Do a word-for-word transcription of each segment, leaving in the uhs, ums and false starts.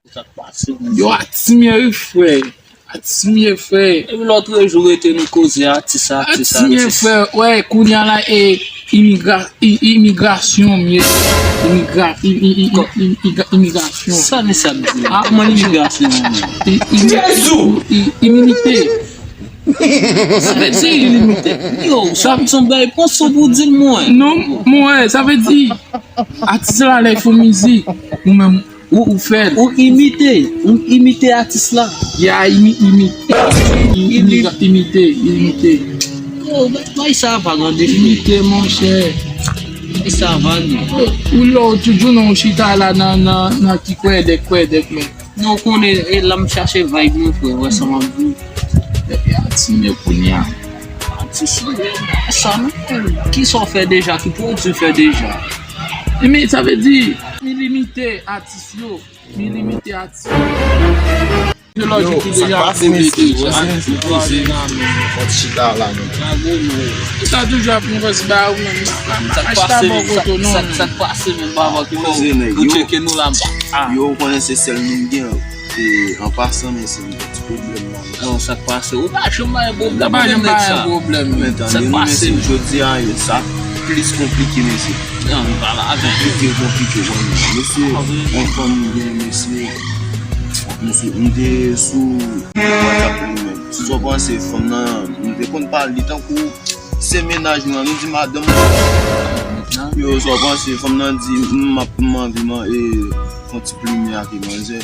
Sa k pase, men? Yo, atis m ye wi, frè. Atis m ye, frè. Epi lòt jou rete nou koze atis, atis, atis. Atis m ye, frè. Wè, kounye a la, e, imigra, i- imigrasyon m ye. Imigra, i- i- i- i- i- imigrasyon. Sa mesye ap di la? Kòman imigrasyon an menm? Jezi! Iminite. Sa vle di iminite. Yo, sa ap sanble pran sou pou di l mwen. Non, mwen, sa vle di, atis la, lè l fè mizik, ou menm, ou, ou fè l. Ou imite, ou imite atis la. Ya, imi- imi- imi- imite, imite. Yo, bay sa vag an defini. Imite, monchè. Bay sa vag. Ou lè w toujou nan w chita la nan, nan, nan ti kwèdèk, kwèdèk, men. Non, ou konnen, e la m chache vibe mwen, frè, wè sa m ap di. Epi atis m ye kounye a. Atis, sa nou, kisa w fè deja, ki pwodui w fè deja? Men sa vle di, mi limite atis yo, mi limite atis yo. Yo, sa k pase, mesye? Fò ti chita la, men. Ou ta toujou ap negosye ba ou menm. Achta bò kote w non. Sa k pase menm, papa, ki fè w tcheke nou la? Yo, ou konnen se sèl moun gen. E, an pasan, men se yon ti pwoblèm la. Non, sa k pase? Ou pa janm bay pwoblèm avèk nèg sa. Men tande nou, mesye, jodi a, sa plis konplike, mesye. Non, nou pa la avèk konplike, konplike, mesye. Yon fanm gen, mesye. Mesye, m te sou WhatsApp li menm. Si w panse fanm nan, nou te konn pale tankou se mennaj nou an, nou di madanm mwen. Yo, sa w panse? Fanm nan di, m ap, m anvi man, e, fè yon ti plimen ak manzè.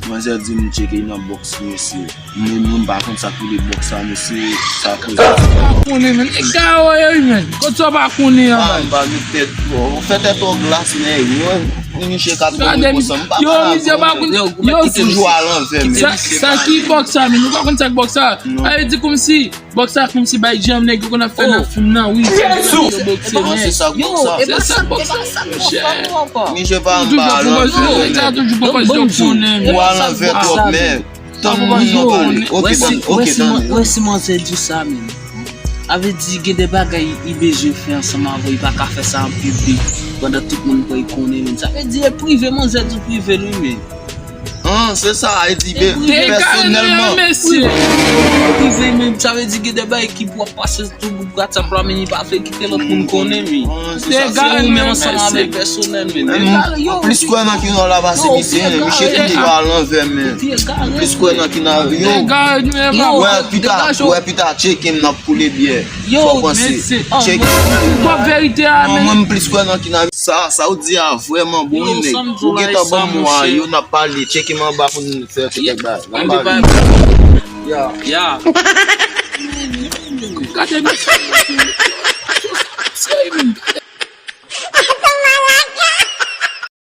Manzè di m tcheke nan bòks, mesye. Mwen menm, mwen pa konn sa k rele bòks sa, mesye. Sa koze. Pa konnen, men. E gawo yo, men. Kot sa w pa konnen an, men? M pa met tèt, ou fè tèt ou glas, men. Yo, misye ka twò konsa. M pa konn. Yo, misye pa konn. Yo, toujou al anvè, men. Sa, sa ki bòks sa, men? Nou pa konn sa k bòks sa. Sa vle di kòmsi Bòks sa kòmsi bay janm nèg yo konn ap fè nan fim nan, wi. Yo bokse, men. Se sa k bòks sa. Se sa k bòks sa, monchè. Misye pa anba lan. Nèg sa toujou pran pòz yo konnen, men. Ou al anvè twòp, men. Tann moun nan pale. Oke, tann, oke, tann. Wè si manzè di sa, men. A vle di, gen de bagay li bezwen fè ansanm avè w, li pa ka fè sa an piblik, pandan tout moun kwè li konnen, men. Sa vle di, e prive manzè di w prive l, wi, men. An, se sa, e di, pèsonèlman. Mesye. Prive, men, sa vle di, gen de bagay ki pou ap pase sou gwoup WhatsApp la, men li pa vle kite lòt moun konnen, men. Se ou menm ansanm avè l pèsonèl, men. M plis kwè nan ki nan la pase misye, men misye kite yo al anvè, men. M plis kwè nan ki nan yo. Wè, pita, wè, pita, tcheke m nan koule byè. Sa w panse? Tcheke. Pwòp verite a, men. Mwen, m plis kwè nan ki nan sa, sa w di a vrèman bon, wi, nèg. Ou gentan ban m mwa, yo n ap pale, tcheke m anba pou n fè kèk bagay. N ap pale. Ya. Ya. Gade misye. Serye, men.